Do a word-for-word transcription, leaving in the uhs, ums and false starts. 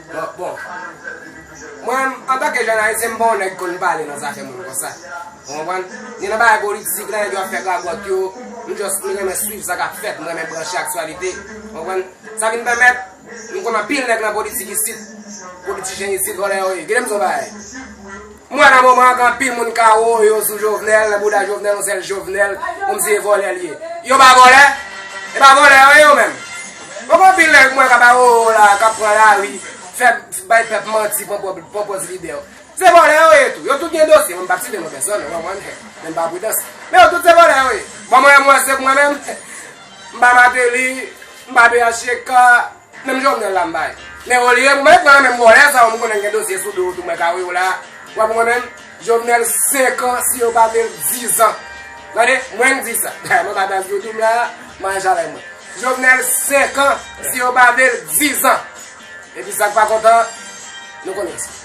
Bon, bon. Mwen, antanke jèn ayisyen, m pa yon nèg konn pale nan zafè moun konsa. Ou konprann? Ni nan bagay politik la, nèg yo ap fè gagòt yo, m just, m renmen swiv sa k ap fèt, m renmen branche aktyalite. Ou konprann? Sa vin pèmèt, m konn anpil nèg nan politik isit, politichyen isit, vòlè yo ye. Kite m di w yon bagay. M wè nan moman an, gen anpil moun k ap woyo sou Jovenel, nan bouda Jovenel, yon sèl Jovenel, kòmsi se vòlè l ye. Yo pa vòlè? E pa vòlè yo ye yo menm. Bon, gen anpil nèg m wè k ap woyo la, k ap pran lari, fè, bay pèp manti, pran pòz, pran pòz lidè. Se vòlè yo ye tou. Yo tout gen dosye, mwen m p ap site non pèsòn, ou konprann? Men m pa pridans. Men yo tout se vòlè yo ye. Bon, mwen, mwen, se mwen menm. M pa Martelly, m pa P H T K, menm Jovenel la m bay. Men olye pou mwen pran menm vòlè sa yo, m konnen gen dosye sou do tou mwen ka wè yo la. W ap konprann menm? Jovenel senk an, si yo pa vle l dizan. Tande, mwen m di sa. Mwen pa dans YouTube la, manje avè mwen. Jovenel senk an, si yo pa vle l dizan. Epi sa k pa kontan, nou konnen sa.